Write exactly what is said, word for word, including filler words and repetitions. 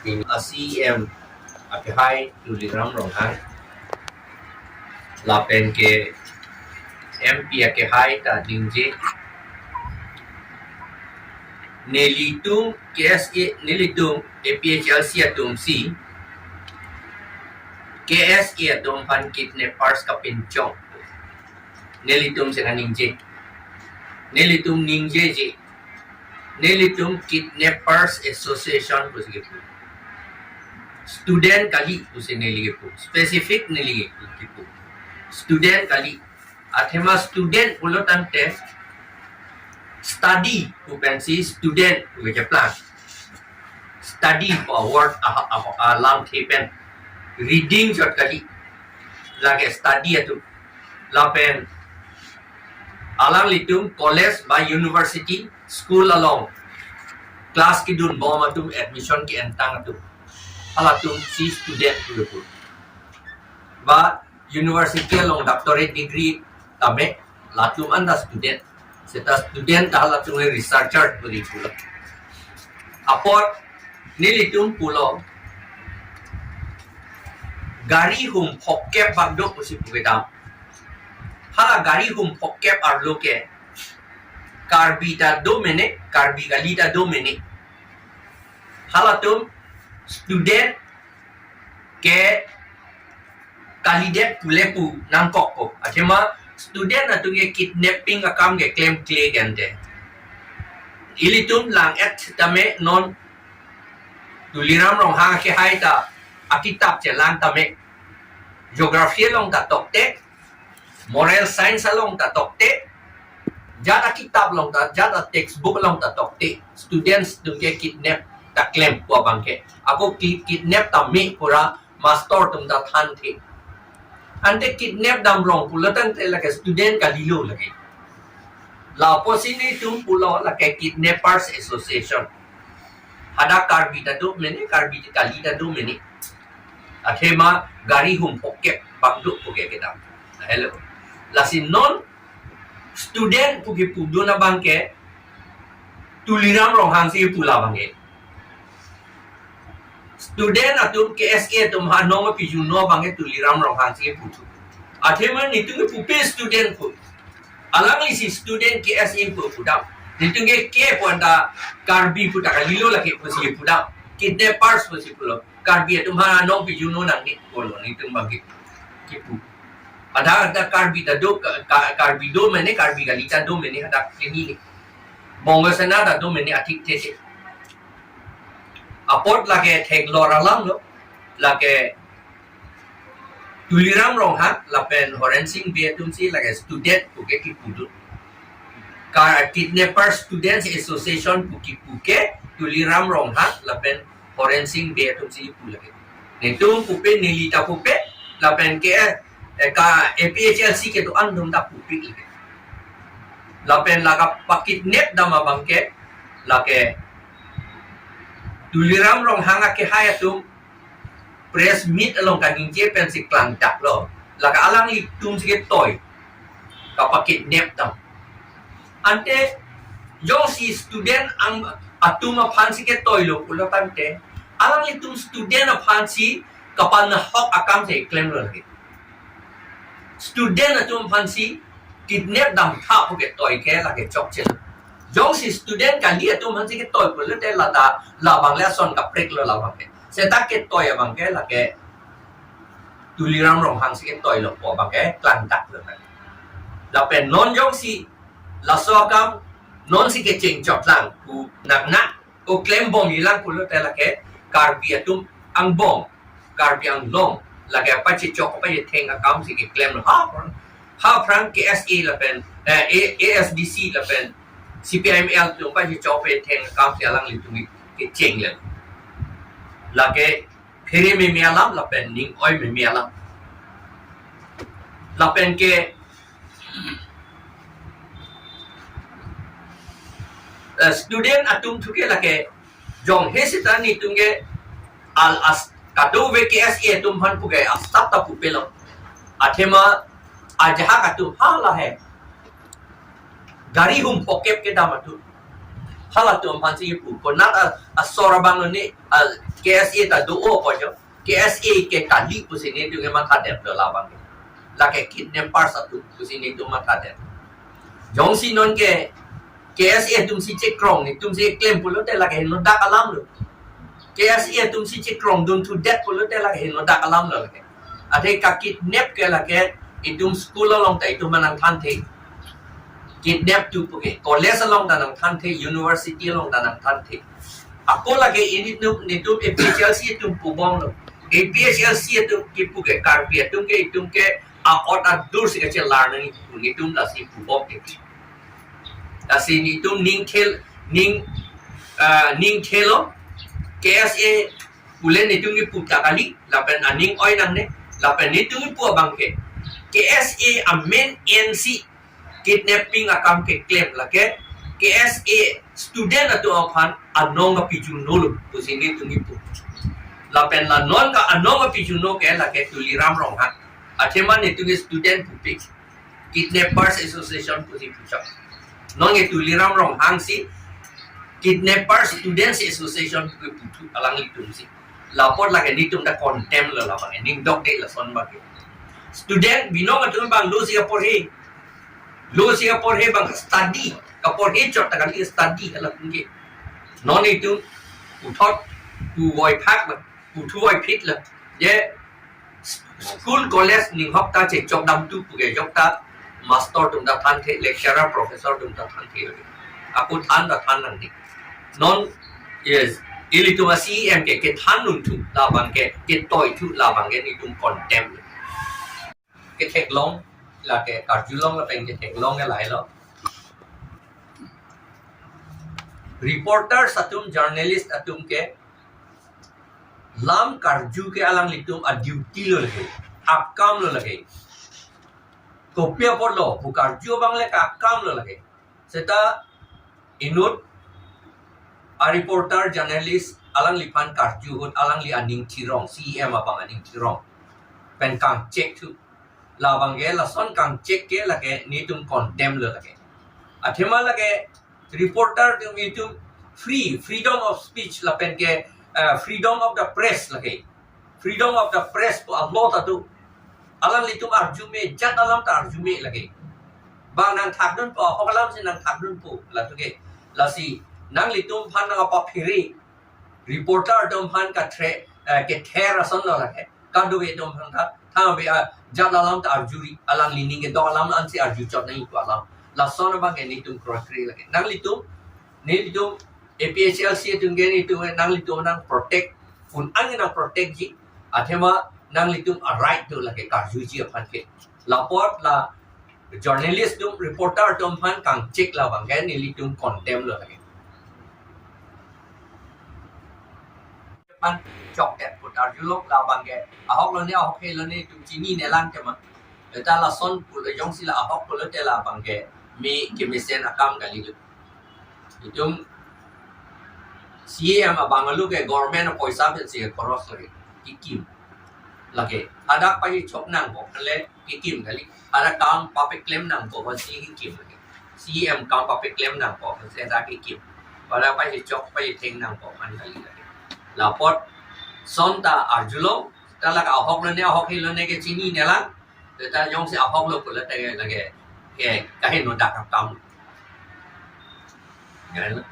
A C M akehai Tuliram Ronghang lapen ke M P akehai ta ningje. Nelitum K S A, nelitum A P H L C atum si K S A atum aphan kidnappers kapinchong. Nelitum si ningje. Nelitum ningjeje. Nelitum Kidnappers Association pusi kipu. Student kali pusi neli kipu. Specific neli kipu. Student kali. Athema student pulo tangte study pu pensi student pu keplang. Study pu award a, a, alamthe pen. Reading jot kali. Lake study atum. Lapen alanglitum college ba university, school along class kedun bom atum, admission ke-entang atum, halatum si student pulo pu. Ba university along doctorate degree tame latum anta student. Seta student ta halatum researcher pu ri pulo. Apot nelitum pulo gari hum phokep bak do pusi pu kedam. Hala gari hum phokep arlo ke Karbi ta do mene, Karbi kali ta do mene. Halatum student ke kalidet pule pu nangkok ko. Athema student atum ke kidnapping akam ke klemkle gente. Ilitum lang-et tame non Tuliram Ronghang akehai ta akitap chelang tame. Geography along ta tokte, moral science along ta tokte, jat akitap along ta, jat a textbook along ta tokte, students atum ke kidnap ta klem pu abang ke. Ako ki-, kidnap tame pura master atum ta thanthe. Ante kidnap damrong pulo tangte lake student kalilo lake. Lapusi nelitum pulo lake Kidnappers Association. Hadak Karbi ta do mene, Karbi kali ta do mene. Athema gari hum phokep bak do pu ke kedam. Hello. Lasi non student pu kipudun abang ke Tuliram Ronghang si pu la abang ke. Student atum K S A atum ha nong pijun no abang ke Tuliram Ronghang si puthu. Athema nelitum pupe student pu. Alangli si student K S A pu pudam. Nelitum ke ke pu anta Karbi pu ta kalilo lake pusi pudam. Kidnappers pusi pulo. Karbi atum ha nong pijun no nang ni pulo nelitum abang ke kipu. Ada ada Karbi ta do ka, ka, Karbi do mene, Karbi kali ta do mene ada kini ni. Bongo Sena ta do mene atik tete. Apot lake theklor alam lo, lake Tuliram Ronghang lapen Horen Sing Bey atum si lake student pu ke kipudun. Ka Kidnapper Students Association pu kipu ke Tuliram Ronghang lapen Horen Sing Bey atum si pu lake. Nelitum pupe, neli ta pupe, lapen ke, eh, ka A P H L C kedo-an atum ta pupe lake. Lapen lake pakidnap dam abang ke, lake Tuliram Ronghang akehai atum press meet along kaningje pensi klangdak lo. Lake alanglitum si ketoi kapakidnap dam. Ante jongsi student ang atum aphan si ketoi lo pulo tangte, alanglitum student aphan si kapanahok akam si klemlo lake. Student atum aphan si kidnap damtha pu ketoi ke lake chokche. Jongsi student kali atum aphan si ketoi pulote lata labang le ason kaprek lo labang ke. Seta ketoi abang ke lake Tuliram Ronghang si ketoi lo pu abang ke klangdak lo. Lapen non jongsi laso akam non si kecheng chotlang pu nang nang o klem bomji lang pulote lake Karbi atum angbong, Karbi Anglong lake pachechok pachetheng akam si keklem lo. Ha aphrang, ha aphrang K S A lapen, eh, A-, A S D C lapen C P I M L atum pachechok pachetheng akam si alanglitum kecheng le. Lake phere meme alam lapen ning oi meme alam. Lapen ke, eh, student atum thu ke lake jong he seta nelitum ke al as kadokave K S A atum aphan pu ke asap ta pupe lo. Athema ajahak atum hala he gari hum phokep kedam atum. Halatum aphan si pu. Konat a, asor abang lo ni, a, K S A ta do-o po jo. K S A ke kali pusi netum ke mathadetlo labang ke. Lake kidnappers atum pusi netum mathadet. Jongsi non ke K S A atum si chekrong, netum si klem pulote lake henodak alam lo. K S A atum si chekrongdun thudet pulote lake henodak alam lo lake. Athe kakidnap ke lake itum school along ta itum nangthanthe. Kidnap tu puke, college along ta nangthanthe, university along ta nangthanthe. Ako lake ilitum, netum A P H L C atum pubomlo. A P H L C atum kipu ke, Karbi atum ke, itum ke a-ot adur si kachelar nangji pu netum lasi pubom ke. Lasi netum ning khel, ning, ah, ning khelo, K S A pule netum kipu ta kali, lapen aning oi nangne, lapen netum kipu abang ke. K S A amen N C kidnapping akam keklem lake, K S A student atum aphan anong kapijunolo, pusi netum kipu. Lapen la non ke anong kapijuno ke lake Tuliram Ronghang. Athema netum ke student pupik. Kidnappers Association pusi puchak. Non ke Tuliram Ronghang si Kidnapper Students Association pu puthu alanglitum si. Lapot lake netum ta condemn lo labang, ning dokde lason bagi. Student binong atum bang lo si kaporhe. Lo si kaporhe bang study. Kaporhe chot ta kali study hala tungke. Non itum puthot pu voi phak bang. Puthu voi phit la. Je school college ning hok ta chechok dam tu puke jok ta master atum ta thanthe, lecturer, professor atum ta thanthe. Ako than ta than nangdi. Non, yes, ilitum a C E M ke, kethan nun thu labang ke, ketoi thu labang ke netum condemn. Ketheklong, lake karjulong lapen ketheklong ke lahelo. Reporters atum, journalist atum ke lam karju ke alanglitum a duty lo lake, akam lo lake. Kopi apotlo pu karju abang le akam lo lake. Seta inut a reporter, journalist alangliphan karju ahut alangli aning thirong, C E M abang aning thirong. Pen kangchek thu. Labang ke lason kangchek ke lake netum condemn lo lake. Athema lake reporter atum itum free, freedom of speech lapen ke, eh, freedom of the press lake. Freedom of the press pu a-law ta do. Alanglitum arju me, jat alam ta arju me lake. Bang nangthakdunpo, ahok alam si nangthakdunpo, latum ke. Lasi nanglitum aphan nangpaphere. Reporter atum aphan kathe, eh, kether ason lo lake. Kadokave atum aphan ta, thang be a, jat alam ta arjuri, alangli ning kedok alam ansi arju chot nangji pu alam. Lason abang ke netum kroikre lake. Nanglitum, netum A P H L C atum ke netum, nanglitum nangprotect, pun-an nangprotect ji, athema nanglitum a-right do lake karjuji aphan ke. Lapot la journalist atum, reporter atum aphan kangchek labang ke nelitum condemn lo lake. Pan chok et put arjulong labang ke. Ahok lone, ahok he lone, itum chinine lang tema. Eta lason pul jongsi la ahok pulote labang ke mi kemesen akam kali lo. Itum C E M abang alo ke government apoisa pensi ke khoros lake, kekim lake. Hadak pachechok nangpo, ale kekim kali. Hadak kam papeklem nangpo, pensi kekim lake. C E M kam papeklem nangpo, pensi hadak kekim. Hadak pachechok pachetheng nangpo, man kali lake. Lapot lason ta arjulong, ta lake ahok lone, ahok he lone ke chinine lang. Eta jongsi ahok lo pulote lake, ke, kaheno dak akam. Ya,